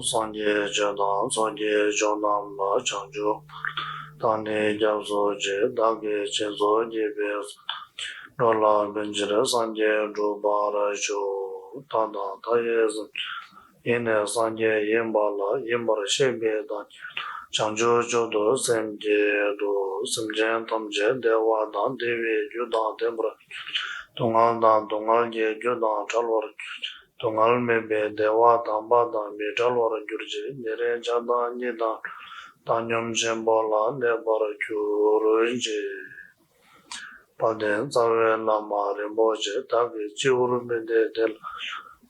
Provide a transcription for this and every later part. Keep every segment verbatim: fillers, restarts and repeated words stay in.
སངས་རྒྱས་ཆོས་དང་ཚོགས་ཀྱི་མཆོག་རྣམས་ལ། བྱང་ཆུབ་བར་དུ་བདག་ནི་སྐྱབས་སུ་མཆི། བདག་གིས་སྦྱིན་སོགས་བགྱིས་པའི་ཚོགས། འགྲོ་ལ་ཕན་ཕྱིར་སངས་རྒྱས་འགྲུབ་པར་ཤོག། མཐའ་དང་མཐའ་ཡས་སངས་རྒྱས། ཡེ་ནས་སངས་རྒྱས་ཡིན་པ་ལ། ཡིན་པར་ཤེས་པའི་བདག་ཉིད་ལ། བྱང་ཆུབ་མཆོག་ཏུ་སེམས་བསྐྱེད་དོ། སེམས་ཅན་ཐམས་ཅད་བདེ་བ་དང་བདེ་བའི་རྒྱུ་དང་ལྡན་པར་གྱུར་ཅིག། སྡུག་བསྔལ་དང་སྡུག་བསྔལ་གྱི་རྒྱུ་དང་བྲལ་བར་གྱུར་ཅིག། སྡུག་བསྔལ་མེད་པའི་བདེ་བ་དམ་པ་དང་མི་འབྲལ་བར་གྱུར་ཅིག། ཉེ་རིང་ཆགས་སྡང་གཉིས་དང་བྲལ་བའི་བཏང་སྙོམས་ཆེན་པོ་ལ་གནས་པར་གྱུར་ཅིག། དཔལ་ལྡན་རྩ་བའི་བླ་མ་རིན་པོ་ཆེ། བདག་གིས་སྤྱི་བོར་སྨིན་ཏེ་དེ་ལ་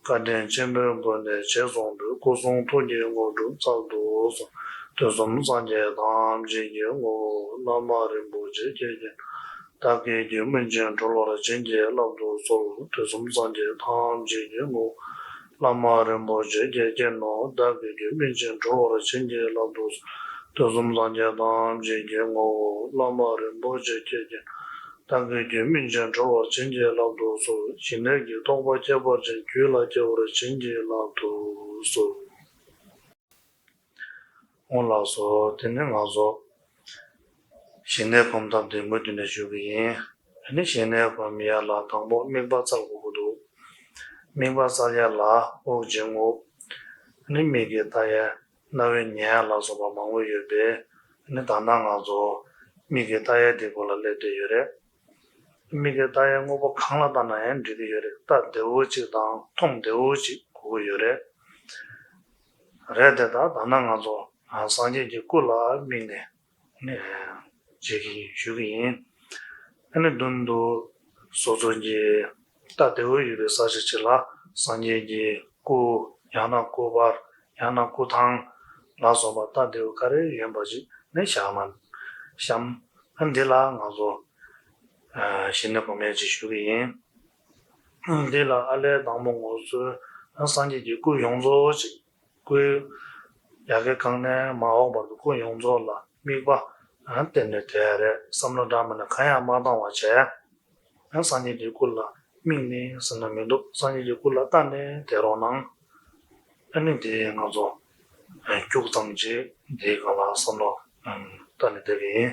བཀའ་དྲིན་ཆེན་པོའི་སྒོ་ནས་རྗེས་བཟུང་སྟེ། སྐུ་གསུང་ཐུགས་ཀྱི་དངོས་གྲུབ་སྩལ་དུ་གསོལ། དུས་གསུམ་སངས་རྒྱས་ཐམས་ཅད་ཀྱི་ངོ་བོ་བླ་མ་རིན་པོ་ཆེ་ཁྱེད་ཀྱིས། བདག་གི་རྒྱུད་སྨིན་ཅིང་གྲོལ་བར་བྱིན་གྱིས་བརླབ་ཏུ་གསོལ། དུས་གསུམ་སངས་རྒྱས་ཐམས་ཅད་ཀྱི་ངོ་བོ་བླ་མ་རིན་པོ་ཆེ་ཁྱེད་ཀྱིས་ནོ། བདག་གི་རྒྱུད་སྨིན་ཅིང་གྲོལ་བར་བྱིན་གྱིས་བརླབ་ཏུ་གསོལ། དུས་གསུམ་སངས་རྒྱས་ཐམས་ཅད་ཀྱི་ངོ་བོ་བླ་མ་རིན་པོ་ཆེ་ཁྱེད་ཀྱིས། བདག་གི་རྒྱུད་སྨིན་ཅིང་གྲོལ་བར་བྱིན་གྱིས་བརླབ་ཏུ་གསོལ། ཞི་གནས་ཀྱི་རྟོགས་པ་ཁྱད་པར་ཅན་རྒྱུད་ལ་སྐྱེ་བར་བྱིན་གྱིས་བརླབ་ཏུ་གསོལ། འོང་ལགས་སོ། དེ་ནས་ང་ཚོ་ཞི་གནས་སྒོམ་ཐབས་འདི་མུ་མཐུད་ནས་ཞུ་གི་ཡིན། ཨ་ནི་ཞི་གནས་སྒོམ་ཡ་ལ་དང་པོ་དམིགས་པ་བཙལ་དགོས་ཀྱི་འདུག། དམིགས་པ་བཙལ་ཡ་ལ་དབུགས་འབྱིན་དགོས། ཨ་ནི་མིག་གིས་ལྟ་ཡ། རྣ་བས་ཉན་ཡ་ལ་སོགས་པ་མང་པོ་ཡོད་པས། ཨ་ནི་ད་ལྟ་ང་ཚོ་མིག་གིས་ལྟ་ཡ་དེ་སྐོར་ལ་སླེབས་བསྡད་ཡོད་རེད། མིག་གིས་ལྟ་ཡའི་དངོས་པོ་གང་ལ་ལྟ་ན་ཡང་འགྲིག་གི་ཡོད་རེད། ལྟ་བདེ་བོ་ཅིག་དང་མཐོང་བདེ་བོ་ཅིག་དགོས་ཀྱི་ཡོད་རེད། རེད་དེ་ད་ད་ནང་ང་ཚོ་སངས་རྒྱས་ཀྱི་སྐུ་ལ་དམིགས་ནས་ནས་བྱེད་ཀྱི་ཞུ་གི་ཡིན། ཨ་ནི་མདུན་དུ་སོ་སོ་གྱི་ལྟ་བདེ་བོ་ཡོད་པའི་ས་ཆ་ཅིག་ལ་སངས་རྒྱས་ཀྱི་སྐུ། ཡང་ན་སྐུ་པར། ཡང་ན་སྐུ་ཐང་ལ་སོགས་པ་ལྟ་བདེ་བོ་ག་རེ་ཡོད་པ་ཅིག་ནས་བཞག་ན་བཤམས། ཨ་འདི་ལ་ང་ཚོ་ཞི་གནས་སྒོམ་ཡས་ཅིག་ཞུ་གི་ཡིན། འདི་ལ་ཨ་ལས་དང་པོ་ངོ་སོ་སངས་རྒྱས་ཀྱི་སྐུ་ཡོངས་རྫོགས་ཅིག་སྐུའི་ཡ་གི་གང་ནས་མ་འོག་བར་དུ་སྐུ་ཡོངས་རྫོགས་ལ་དམིགས་པ་གཏད་ནས་བསྡད་རེད། བསམ་བློ་འདྲ་མིན་ན་གང་ཡང་མ་བཏང་བ་བྱས། ཡང་སངས་རྒྱས་ཀྱི་སྐུ་ལ་དམིགས་ནས་ཟེར་ན་མི་འདུག། སངས་རྒྱས་ཀྱི་སྐུ་ལ་ལྟ་ནས་བསྡད་རོགས་གནང་། ཨ་ནི་དེ་ང་ཚོ་རྒྱུགས་ཙམ་ཅིག་འདིའི་སྒང་ལ་བསམ་བློ་བཏང་ནས་བསྡད་པ་ཡིན།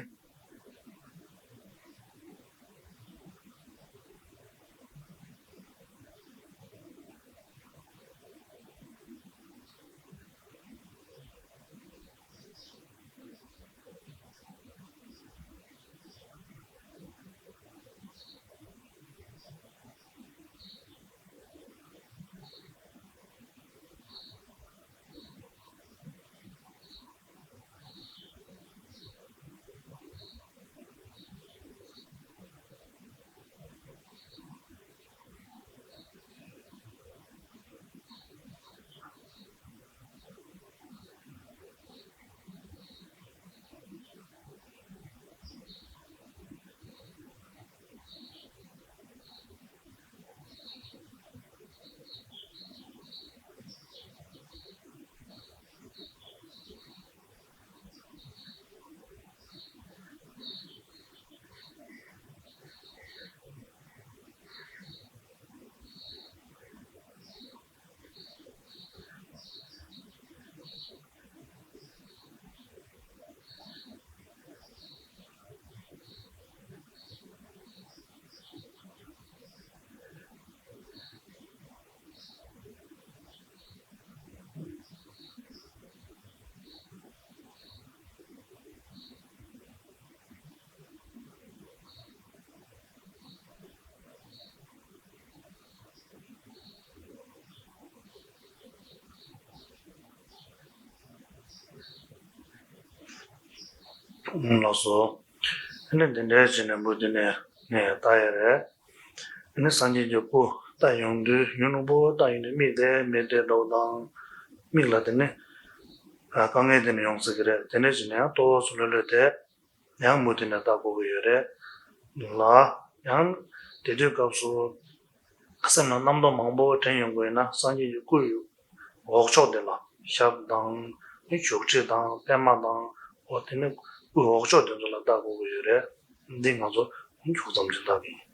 ལགས་སོ། ཨ་ནི་འདི་འདྲའི་བྱས་ནས་འབུ་འདི་ནས་ནས་ལྟ་ཡ་རེད། ཨ་ནི་སངས་རྒྱས་ཀྱི་སྐུ་ལྟ་ཡོང་དུས་ཡུན་རིང་པོ་ལྟ་ཡོང་དུས་མིག་བདེ་མི་བདེ་འདྲ་བོ་དང་། མིག་ལ་དེ་ནི་ དཀའ་ངལ་དེ་ནི་ཡོང་སྲིད་ཀྱི་རེད། དེ་འདྲ་བྱས་ནས་ཡང་ལྟོ་བ་སོགས་ལྷོད་ལྷོད་དེ་ཡང་མུ་མཐུད་ནས་བལྟ་དགོས་ཀྱི་ཡོད་རེད་ལ། ཡང་དེ་དུས་སྐབས་སུ་སེམས་ལ་རྣམ་རྟོག་མང་པོ་དྲན་ཡོང་གི་ཡོད་ན། སངས་རྒྱས་ཀྱི་སྐུ་ཡི་འོག་ཕྱོགས་དེ་ལ། ཞབས་དང་། ནི་བྱུག་ཁྲི་དང་། པད་མ་དང་། འོ་དེ་ནི་སྐུའི་འོག་ཕྱོགས་དེ་ཚོ་ལ་བལྟ་དགོས་ཀྱི་ཡོད་རེད། འདི་ང་ཚོ་མཇུག་ཙམ་ཅིག་བལྟ་གི་ཡིན།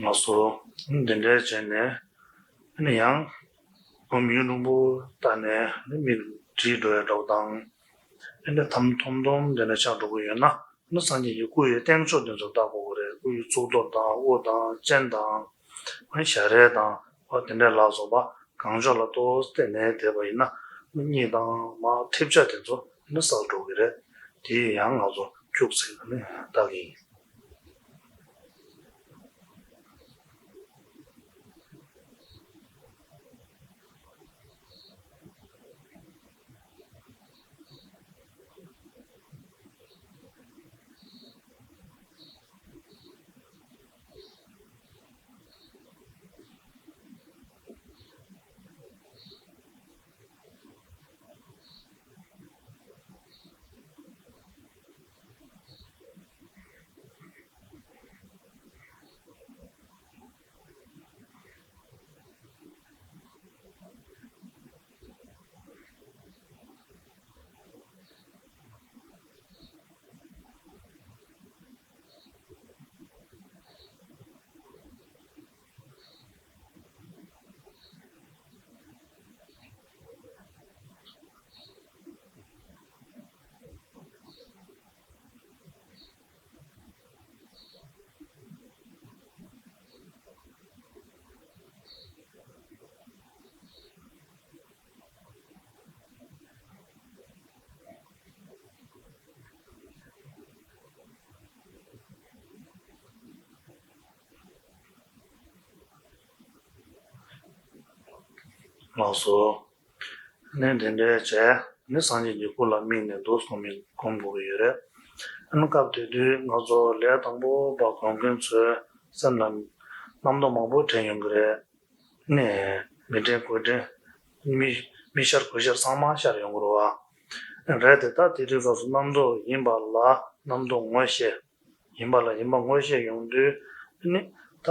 ལགས་སོ། འདི་འདྲའི་བྱས་ནས་ཨ་ནི་ཡང་སྒོམ་ཡུན་རིང་པོ་བལྟས་ནས་ནི་མིག་བྲིས་འགྲོ་ཡ་འདྲ་བོ་དང་། ཨ་ནི་ཐམ་ཐོམ་ཐོམ་དེ་འདྲ་ཆགས་འགྲོ་གི་ཡོད་ན། ཨ་ནི་སངས་རྒྱས་ཀྱི་སྐུ་ཡི་སྟེང་ཕྱོགས་དེ་ཚོ་བལྟ་དགོས་ཀྱི་རེད། སྐུ་ཡི་གཙུག་ཏོར་དང་། དབུ་དང་། སྤྱན་དང་། ཨ་ནི་ཞལ་རས་དང་། འོ་དེ་འདྲ་ལ་སོགས་པ་གང་ཕྱོགས་ལ་ཏོག་ཙམ་བལྟས་ནས་བསྡད་པ་ཡིན་ན། ཨ་ནི་གཉིད་དང་མར་འཐིབས་ཆ་དེ་ཚོ་ཨ་ནི་བསལ་འགྲོ་གི་རེད། དེ་ཡང་ང་ཚོ་ཁྱུག་ཙམ་ཨ་ནི་བལྟ་གི་ཡིན། ལགས་སོ། ནས་དེ་འདྲའི་བྱས་ནས་སངས་རྒྱས་ཀྱི་སྐུ་ལ་དམིགས་ནས་འདུག་སེ་སྒོམ་དགོས་ཀྱི་ཡོད་རེད། ཨ་ནི་སྐབས་དེ་དུས་ང་ཚོ་ལས་དང་པོ་བ་སྒོམ་མཁན་ཚོའི་སེམས་ལ་རྣམ་རྟོག་མང་པོ་དྲན་ཡོང་གི་རེད། ནས་མི་དྲན་དགོས་དྲན། མི་མི་ཤར་དགོས་ཤར་ཚང་མ་ཤར་ཡོང་གི་རེད་བ། རེད་དེ། ད་དེ་དུས་སྐབས་སུ་རྣམ་རྟོག་ཡིན་པ་ལ་རྣམ་རྟོག་ངོ་ཤེས། ཡིན་པ་ལ་ཡིན་པ་ངོ་ཤེས་ཡོང་དུས་ནི། ད་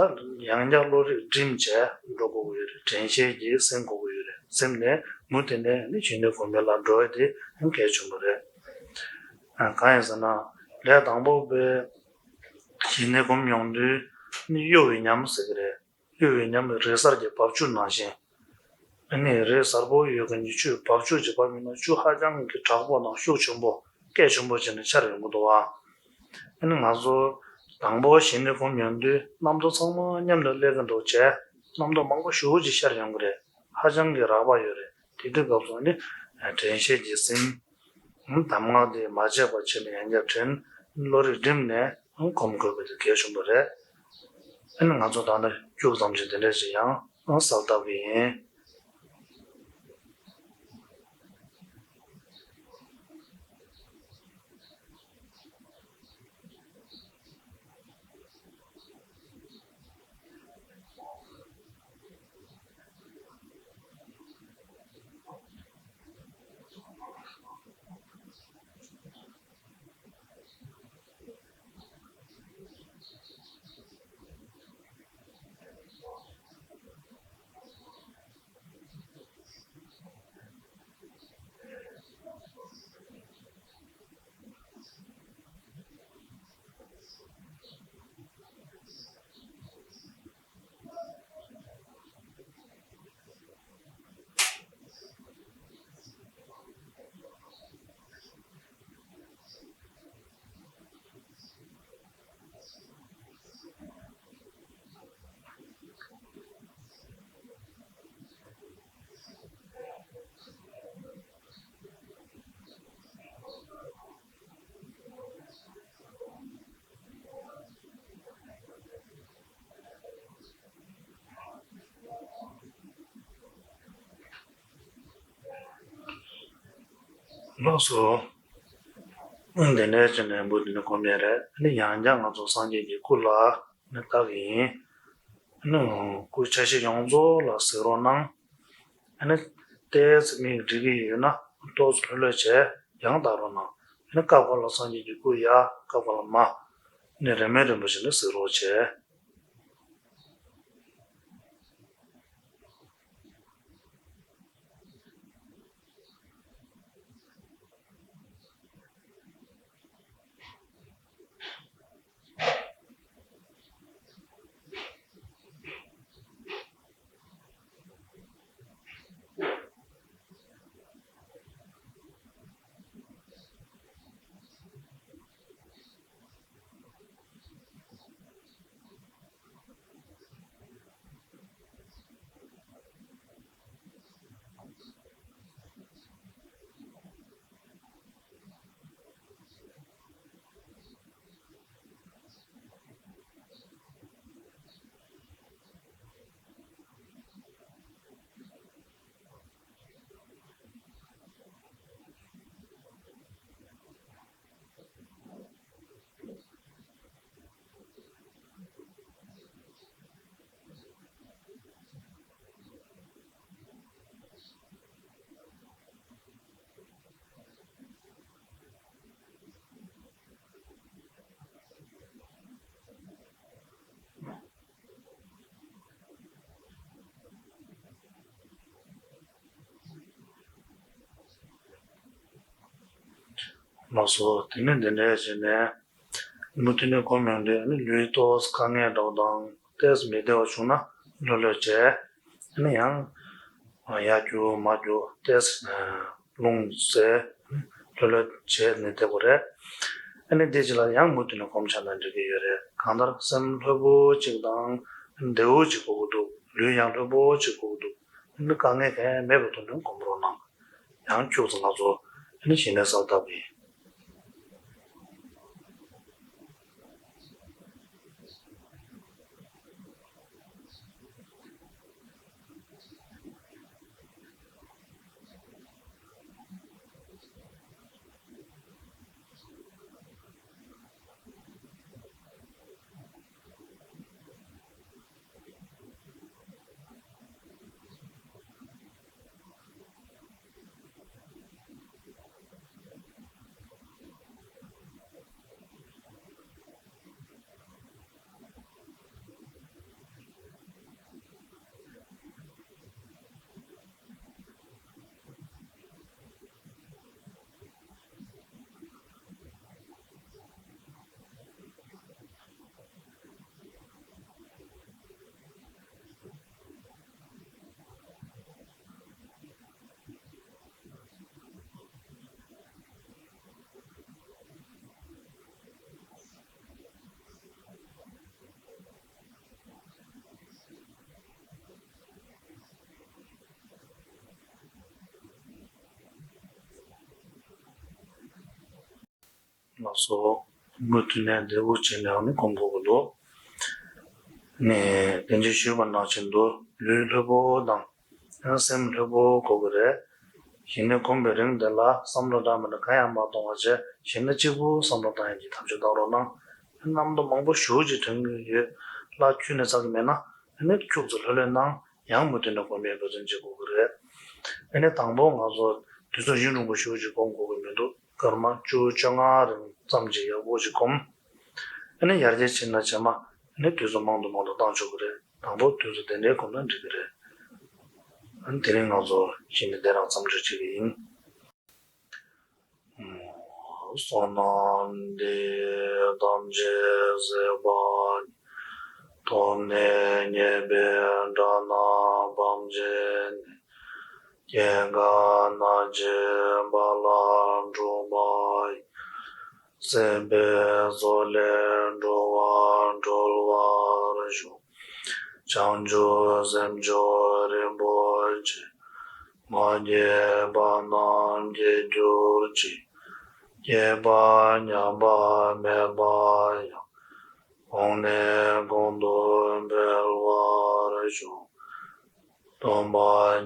ཡང་བསྐྱར་བློ་རིག་སྒྲིམ་བྱས་འགྲོ་དགོས་ཀྱི་ཡོད་རེད། དྲན་ཤེས་ཀྱིས་ཟིན་དགོས་ཀྱི་ཡོད་རེད། ཟིན་ནས་མུ་མཐུད་ནས་ནི་ཞི་གནས་སྒོམ་པ་ལ་འགྲོ་ཡ་དེ་གལ་ཆེན་པོ་རེད། གང་ཡིན་ཟེར་ན། ལས་དང་པོ་པའི་ཞི་གནས་སྒོམ་ཡོང་དུས་ནི་གཡོ་བའི་ཉམས་ཟེར་གྱི་རེད། གཡོ་བའི་ཉམས་ནི་རི་གཟར་གྱི་འབབ་ཆུ་ནང་བཞིན། ཨ་ནི་རི་གཟར་པོ་ཡོད་མཁན་གྱི་ཆུ་འབབ་ཆུ་གཅིག་པ་མིན་ན་ཆུ་ཧ་ཅང་གི་དྲག་པོ་དང་ཤུགས་ཆེན་པོ། སྐད་ཆེན་པོ་བྱས་ནས་ཆར་ཡོང་གི་འདུག་བ། ཨ་ནི་ང་ཚོ་དང་པོ་ཞི་གནས་སྒོམ་ཡོང་དུས་རྣམ་རྟོག་ཚང་མ་མཉམ་དུ་སླེབས་ཀྱི་འདུག་བྱས། རྣམ་རྟོག་མང་པོ་ཞེ་པོ་ཅིག་ཤར་ཡོང་གི་རེད། ཧ་ཅང་གི་རགས་པ་ཡོད་རེད། དེ་དུས་སྐབས་སུ་ནི་དྲན་ཤེས་ཀྱིས་ཟིན། གདམས་ངག་དེ་མ་བརྗེད་པ་བྱས་ནས་ཡང་བསྐྱར་དྲན། བློ་རིག་བསྒྲིམས་ནས་སྒོམ་དགོས་པ་དེ་གལ་ཆེན་པོ་རེད། ཨ་ནི་ང་ཚོ་ད་ལྟ་བཅུ་ཙམ་ཞིག་དེ་འདྲ་ཞིག་ཡང་གསལ་བཏབ་ཀྱི་ཡིན། ལགས་སོ། དེ་འདྲའི་བྱས་ནས་འབུ་དེ་ནི་སྒོམ་ཡས་རེད། ཨ་ནི་ཡང་བསྐྱར་ང་ཚོ་སངས་རྒྱས་ཀྱི་སྐུ་ལ་ནི་བལྟ་གི་ཡིན། ཨ་ནི་སྐུ་ཆ་ཤས་ཡོངས་རྫོགས་ལ་གཟིགས་རོགས་གནང་། ཨ་ནི་ཏོག་ཙམ་མིག་འགྲིག་གི་ཡོད་ན་ཏོག་ཙམ་ལྷོད་ལྷོད་བྱས་ཡང་བལྟ་རོགས་གནང་། ཨ་ནི་སྐབས་འགའ་ལ་སངས་རྒྱས་ཀྱི་སྐུ་ཡ། སྐབས་འགའ་ལ་མ། ཨ་ནི་རིམ་པས་རིམ་པས་བྱས་ནས་གཟིགས་རོགས་བྱས། ལགས་སོ། དེ་ནས་འདི་འདྲ་བྱས་ནས་མུ་མཐུད་ནས་སྒོམ་ཡོང་དུས་ནི་ལུས་ཏོག་ཙམ་དཀའ་ངལ་འདྲ་བོ་དང་ཏོག་ཙམ་མི་བདེ་བ་བྱུང་ན་ལྷོད་ལྷོད་བྱས། ཨ་ནི་ཡང་ཡར་རྒྱུག་མར་རྒྱུག་ཏོག་ཙམ་རླུང་བསལ། ལྷོད་ལྷོད་བྱས་ནས་བསྡད་དགོས་རེད། ཨ་ནི་དེ་རྗེས་ལ་ཡང་མུ་མཐུད་ནས་སྒོམ་བྱས་ན་འགྲིག་གི་ཡོད་རེད། གང་ལྟར་སེམས་ལྷོད་པོ་ཅིག་དང་བདེ་བོ་ཅིག་དགོས་ཀྱི་འདུག་ལུས་ཡང་ལྷོད་པོ་ཅིག་དགོས་ཀྱི་འདུག་ཨ་ནི་དཀའ་ངལ་གང་ཡང་མེད་པའི་ཐོག་ནས་སྒོམ་རོགས་གནང་། ཡང་ཁྱུག་ཙམ་ང་ཚོ་ཨ་ནི་གཞི་ནས་གསལ་བཏབ་ཡིན། ལགས་སོ། མུ་མཐུད་ནས་འདེད་འགོག་བྱས་ནས་ཨ་ནི་སྒོམ་དགོས་ཀྱི་འདུག་ནས་དེ་འདྲ་ཞུས་པ་ནང་བཞིན་དུ་ལུས་ལྷོད་པོ་དང་སེམས་ལྷོད་པོ་དགོས་ཀྱི་རེད། གཞི་ནས་སྒོམ་པའི་རིང་དེ་ལ་བསམ་བློ་བཏང་བ་ནི་གང་ཡང་མ་གཏོང་བ་བྱས། གཞི་ནས་གཅིག་པུ་བསམ་བློ་བཏང་ཡག་གི་ཐབས་ཤེས་བཏང་རོགས་གནང་། རྣམ་རྟོག་མང་པོ་ཞེ་པོ་ཅིག་དྲན་གྱི་ཡོད། ལ་ཁྱོན་ནས་ཚར་གྱི་མེད་ན་ཨ་ནི་ཁྱུག་ཙམ་ལྷོད་ལྷོད་གནང་། ཡང་མུ་མཐུད་ནས་སྒོམ་པའི་འབད་བརྩོན་བྱེད་དགོས་ཀྱི་རེད། ཨ་ནི་དང་པོ་ང་ཚོ་དུས་ཚོད་ཡུན་རིང་པོ་ཞེ་པོ་ཅིག་སྒོམ་དགོས་ཀྱི་མི་འདུག་སྐར་མ་བཅུ་བཅོ་ལྔ་རིང་ཙམ་ཅིག་ཡག་པོ་ཅིག་སྒོམ། ཨ་ནི་ཡར་རྒྱས་ཕྱིན་ན་རྗེས་མ་ཨ་ནི་དུས་ཚོད་མང་དུ་མང་དུ་བཏང་ཆོག་གི་རེད། དང་པོ་དུས་ཚོད་དེ་འདྲའི་སྒོམ་ན་འགྲིག་གི་རེད། ཨ་ནི་དེ་རིང་ང་ཚོ་གཞི་ནས་འདི་རང་མཚམས་འཇོག་བྱེད་ཀྱི་ཡིན། བསོད་ནམས་འདི་ཡིས་ཐམས་ཅད་གཟིགས་པ་ཉིད། ཐོབ་ནས་ཉེས་པའི་དགྲ་རྣམས་ཕམ་བྱས་ནས། སྐྱེ་རྒ་ན་འཆིའི་རྦ་རླབས་འཁྲུགས་པ་ཡི། སྲིད་པའི་མཚོ་ལས་འགྲོ་བ་སྒྲོལ་བར་ཤོག། བྱང་ཆུབ་སེམས་མཆོག་རིན་པོ་ཆེ། མ་སྐྱེས་པ་རྣམས་སྐྱེ་གྱུར་ཅིག། སྐྱེས་པ་ཉམས་པ་མེད་པ་ཡང་། གོང་ནས་གོང་དུ་འཕེལ་བར་ཤོག། སྟོན་པ་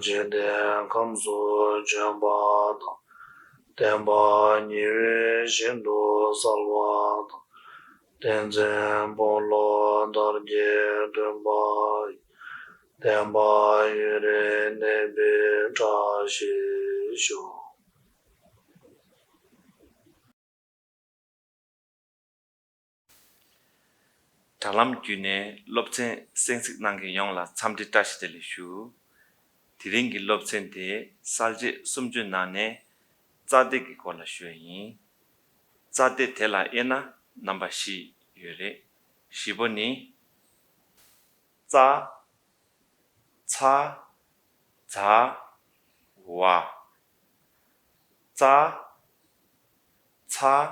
འཇིག་རྟེན་ཁམས་སུ་བྱོན་པ་དང་། བསྟན་པ་ཉི་འོད་བཞིན་དུ་གསལ་བ་དང་། བསྟན་འཛིན་དཔོན་སློབ་དར་རྒྱས་སྟོན་པ་ཡི། བསྟན་པ་ཡུན་རིང་གནས་པའི་བཀྲ་ཤིས་ཤོག། དྲ་ལམ་བརྒྱུད་ནས་སློབ་ཚན་གསན་གཟིགས་གནང་མཁན་ཡོངས་ལ་འཚམས་འདྲི་བཀྲ་ཤིས་བདེ་ལེགས་ཞུ། དེ་རིང་གི་སློབ་ཚན་དེ་གསལ་བྱེད་སུམ་ཅུ་ནང་ནས་རྩ་དེ་གི་སྐོར་ལ་ཞུ་ཡ་ཡིན། རྩ་དེ་དེ་ལ་དབྱེ་ན་རྣམ་པ་བཞི་ཡོད་རེད། བཞི་པོ་ནི། ཙ། ཚ། ཛ། ཝ། ཙ། ཚ།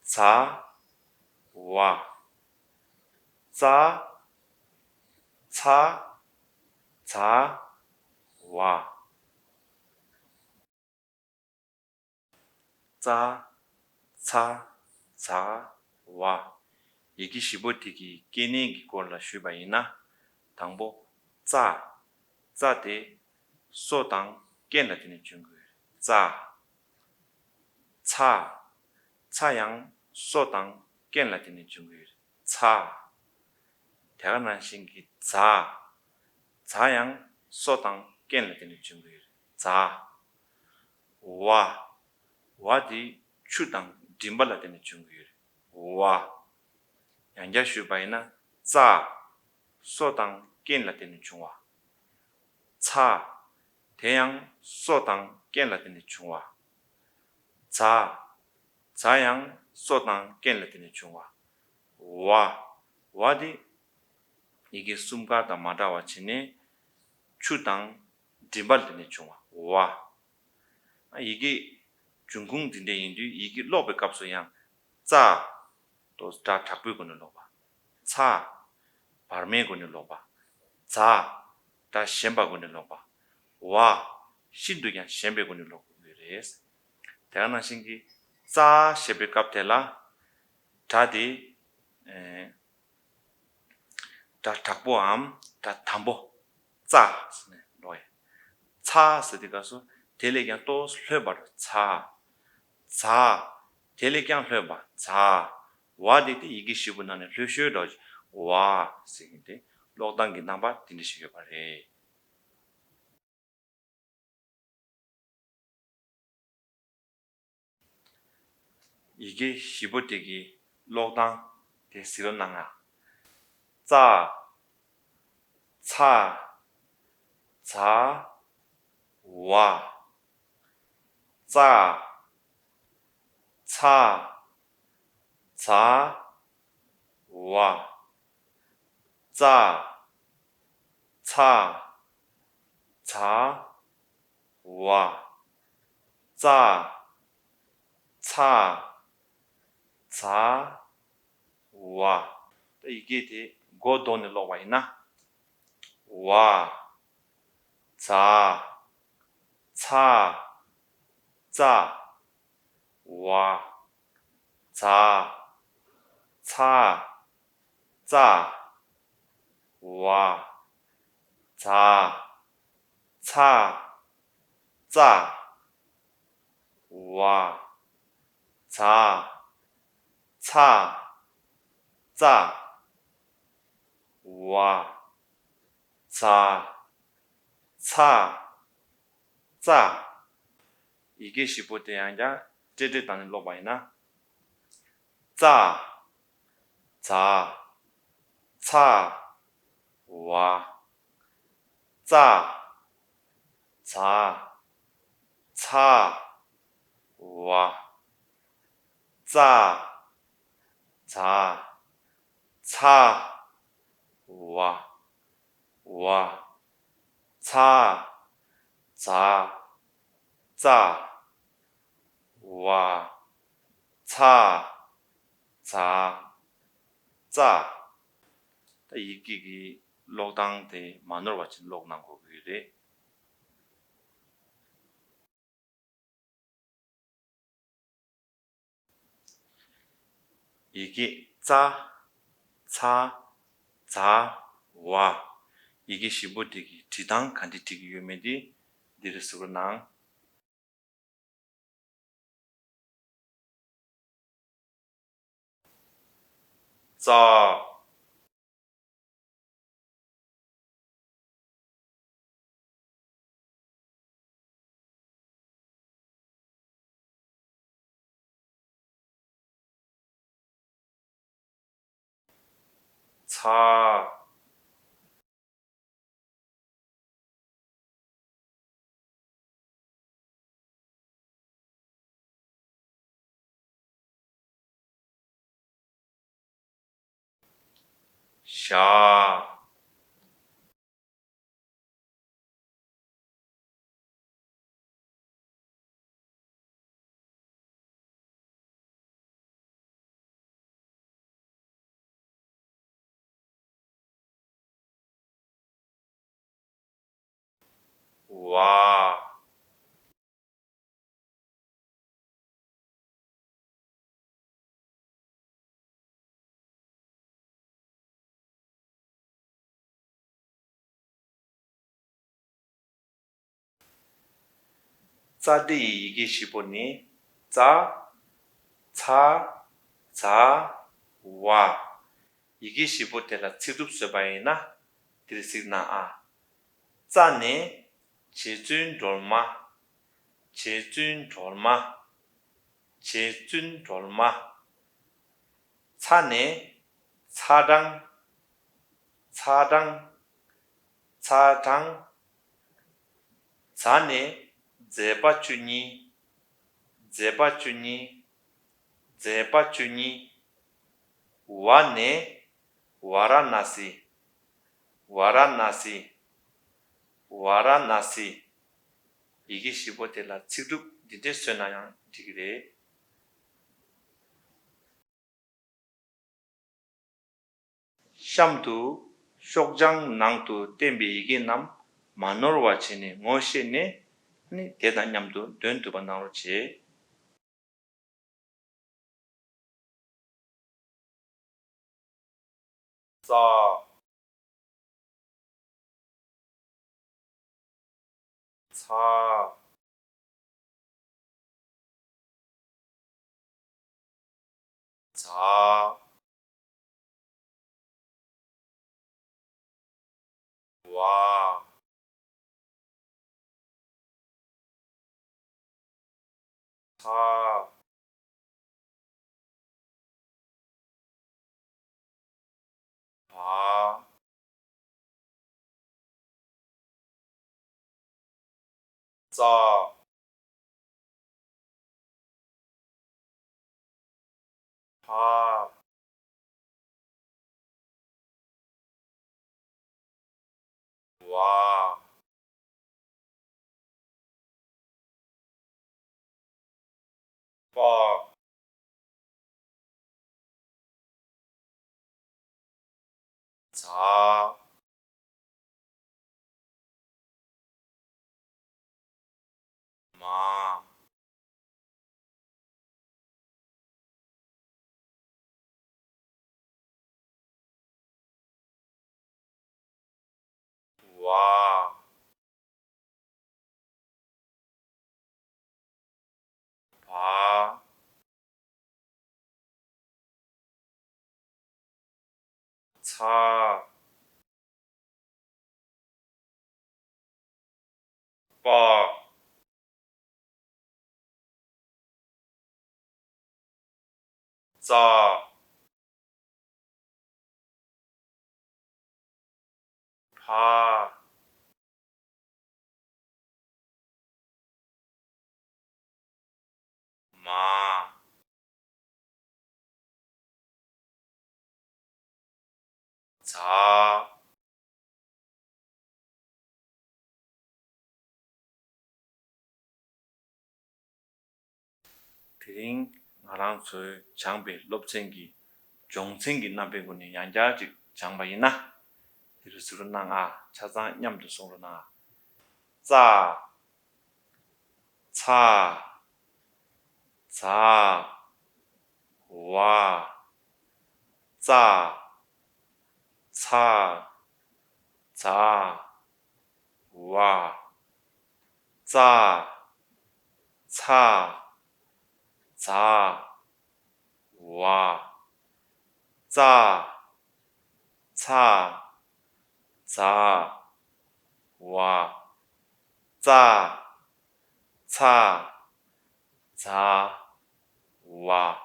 ཛ། ཝ། ཙ། ཚ། ཛ། ཝ། ཙ། ཚ། ཛ། ཝ། ཡི་གེ་བཞི་པོ་དེ་གི་སྐྱེ་གནས་ཀྱི་སྐོར་ལ་ཞུས་པ་ཡིན་ན། དང་པོ། ཙ། ཙ་དེ་སོ་དང་རྐན་ལ་བརྟེན་ནས་འབྱུང་གི་ཡོད། ཙ། ཚ། ཚ་ཡང་སོ་དང་རྐན་ལ་བརྟེན་ནས་འབྱུང་གི་ཡོད། ཚ། དེ་ག་ནང་བཞིན་གྱི་ཛ། ཛ་ཡང་སོ་དང་རྐན་ལ་བརྟེན་ནས་འབྱུང་གི་ཡོད། ཛ། ཝ། ཝ་དེ་ཆུ་དང་མགྲིན་པ་ལ་བརྟེན་ནས་འབྱུང་གི་ཡོད། ཝ། ཡང་བསྐྱར་ཞུས་པ་ཡིན་ན། ཙ། སོ་དང་རྐན་ལ་བརྟེན་ནས་འབྱུང་བ། ཚ། དེ་ཡང་སོ་དང་རྐན་ལ་བརྟེན་ནས་འབྱུང་བ། ཛ། ཛ་ཡང་སོ་དང་རྐན་ལ་བརྟེན་ནས་འབྱུང་བ། ཝ། ཝ་དེ་ཡི་གེ་གསུམ་ཀ་དང་མ་འདྲ་བ་བྱས་ནས་ཆུ་དང་མགྲིན་པ་ལ་བརྟེན་ནས་འབྱུང་བ། ཝ། ཡི་གེ་འབྱུང་ཁུངས་འདི་འདྲ་ཡིན་དུས་ཡི་གེ་ཀློག་པའི་སྐབས་སུ་ཡང་ཙ། དོ་སྒྲ་དྲག་པོའི་སྒོ་ནས་ཀློག་པ། ཚ། བར་མའི་སྒོ་ནས་ཀློག་པ། ཛ། སྒྲ་ཞན་པའི་སྒོ་ནས་ཀློག་པ། ཝ། ཤིན་ཏུ་ཡང་ཞན་པའི་སྒོ་ནས་ཀློག་དགོས་ཀྱི་རེད། དེ་ག་ནང་བཞིན་གྱི་ཙ་ཞེས་པའི་སྐབས་དེ་ལ་སྒྲ་དེ། ཨེ། སྒྲ་དྲག་པོའམ་སྒྲ་དམ་པོ། ཙ་ཟེར་ནས་ཀློག་ཡ། ཚ་ཟེར་དུས་སྐབས་སུ་དེ་ལས་ཀྱང་ཏོག་ཙམ་ལྷོད་པ་རུ་ཚ། ཛ། དེ་ལས་ཀྱང་ལྷོད་པ་ཛ། ཝ་དེ་དེ་ཡི་གེ་བཞི་པོ་ནང་ནས་ལྷོད་ཤོས་འདྲ་བོ་ཅིག་ཝ་ཟེར་གྱི་འདུག་ཀློག་སྟངས་ཀྱི་རྣམ་པ་དེ་འདྲ་ཞིག་ཡོད་པ་རེད། ཡི་གེ་བཞི་པོ་དེ་གི་ཀློག་སྟངས་དེ་གཟིགས་རོགས་གནང་ང་། ཙ། ཚ། ཛ། ཝ། ཙ། ཚ། ཛ། ཝ། ཙ། ཚ། ཛ། ཝ། ཙ། ཚ། ཛ། ཝ། ད་ཡི་གེ་དེ་མགོ་བསྡོམས་ནས་ཀློག་པ་ཡིན་ན། ཝ། ཛ། ཚ། ཙ། ཝ། ཛ། ཚ། ཙ། ཝ། ཛ། ཚ། ཙ། ཝ། ཛ། ཚ། ཙ། ཝ། ཛ། ཚ། ཙ། ཡི་གེ་བཞི་པོ་དེ་ཡང་ཀྱང་སྤྲེལ་སྤྲེལ་བཏང་ནས་ཀློག་པ་ཡིན་ན། ཙ། ཛ། ཚ། ཝ། ཙ། ཛ། ཚ། ཝ། ཙ། ཛ། ཚ། ཝ། ཝ། ཚ། ཛ། ཙ། ཝ། ཚ། ཛ། ཙ། ད་ཡི་གེ་གི་ཀློག་སྟངས་དེ་མ་ནོར་བ་ཅིག་ཀློག་གནང་དགོས་ཀྱི་རེད། ཡི་གེ་ཙ། ཚ། ཛ། ཝ། ཡི་གེ་བཞི་པོ་དེ་གི་བྲིས་སྟངས་ག་འདྲ་བྲིས་ཀྱི་ཡོད་མེད་དེ་འདིར་གཟིགས་རོགས་གནང་། ཙ། ཚ། ཞ། ཝ། ཙ་འདི་ཡི་ཡི་གེ་བཞི་པོ་ནི་ཙ། ཚ། ཛ། ཝ། ཡི་གེ་བཞི་པོ་དེ་ལ་ཚིག་གྲུབ་བཟོས་པ་ཡིན་ན་འདིར་གཟིགས་གནང་ཨ། ཙ་ནས་རྗེ་བཙུན་སྒྲོལ་མ། རྗེ་བཙུན་སྒྲོལ་མ། རྗེ་བཙུན་སྒྲོལ་མ། ཚ་ནས་ཚ་གྲང་། ཚ་གྲང་། ཚ་གྲང་། ཛ་ནས་མཛད་པ་བཅུ་གཉིས། མཛད་པ་བཅུ་གཉིས། མཛད་པ་བཅུ་གཉིས། ཝ་ནས་ཝ་ར་ཎ་སི། ཝ་ར་ཎ་སི། ཝ་ར་ཎ་སི། ཡི་གེ་བཞི་པོ་དེ་ལ་ཚིག་གྲུབ་འདི་འདྲས་བཟོས་ན་ཡང་འགྲིག་གི་རེད། གཤམ་དུ་ཤོག་བྱང་ནང་དུ་བསྟན་པའི་ཡི་གེ་རྣམས་མ་ནོར་བ་བྱས་ནས་ངོ་ཤེས་ནས་ནི་དེ་དང་མཉམ་དུ་འདོན་ཐུབ་པ་གནང་རོགས་བྱེད། ཙ། ཚ། ཛ། ཝ། ཚ། བ། ཙ། ཕ། ཝ། པ། ཛ། མ། ཚ། པ། ཙ། ཕ། མ། ཛ། དེ་རིང་ང་རང་ཚོའི་སྦྱངས་པའི་སློབ་ཚན་གྱི་སྦྱོང་ཚན་གྱི་རྣམ་པའི་སྒོ་ནས་ཡང་བསྐྱར་ཅིག་སྦྱངས་པ་ཡིན་ན། དེ་རུ་གཟིགས་རོགས་གནང་ཨ། ཆ་ཚང་མཉམ་དུ་གསུང་རོགས་གནང་ཨ། ཙ། ཚ། ཛ། ཝ། ཙ། ཚ། ཛ། ཝ། ཙ། ཚ། ཛ། ཝ། ཙ། ཚ། ཛ། ཝ། ཙ། ཚ། ཛ། ཝ།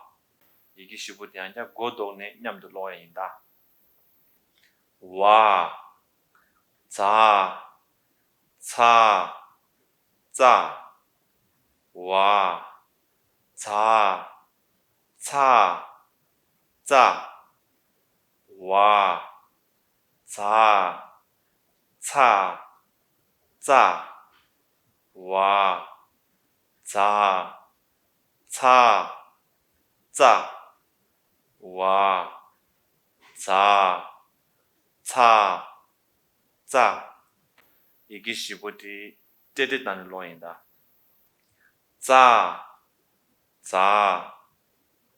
ཡི་གེ་བཞི་པོ་དེ་ཡང་བསྐྱར་མགོ་བཟློག་ནས་མཉམ་དུ་ཀློག་ཡ་ཡིན་ད། ཝ། ཛ། ཚ། ཙ། ཝ། ཛ། ཚ། ཙ། ཝ། ཛ། ཚ། ཙ། ཝ། ཛ། ཚ། ཙ། ཝ། ཛ། ཚ། ཙ། ཡི་གེ་བཞི་པོ་དེ་ཏྲེ་ཏྲེ་བཏང་ནས་ཀློག་ཡིན་ད། ཙ། ཛ།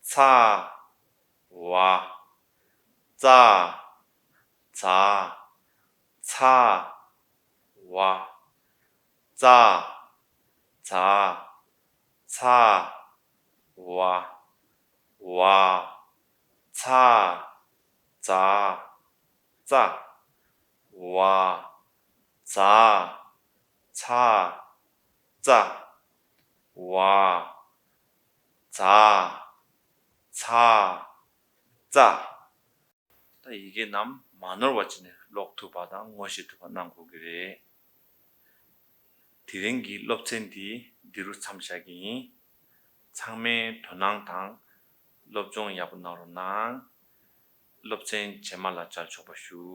ཚ། ཝ། ཙ། ཛ། ཚ། ཝ། ཙ། ཛ། ཚ། ཝ། ཝ། ཚ། ཛ། ཙ། ཝ། ཛ། ཚ། ཙ། ཝ། ཛ། ཚ། ཙ། ད་ཡི་གེ་རྣམས་མ་ནོར་བ་བྱས་ནས་ཀློག་ཐུབ་པ་དང་ངོ་ཤེས་ཐུབ་པ་གནང་དགོས་ཀྱི་རེད། དེ་རིང་གི་སློབ་ཚན་འདི་འདི་རུ་མཚམས་བཞག་གི་ཡིན། ཚང་མས་དོ་སྣང་དང་སློབ་སྦྱོང་ཡག་པོ་གནང་རོགས་གནང་། སློབ་ཚན་རྗེས་མ་ལ་མཇལ་ཆོག་པ་ཞུ།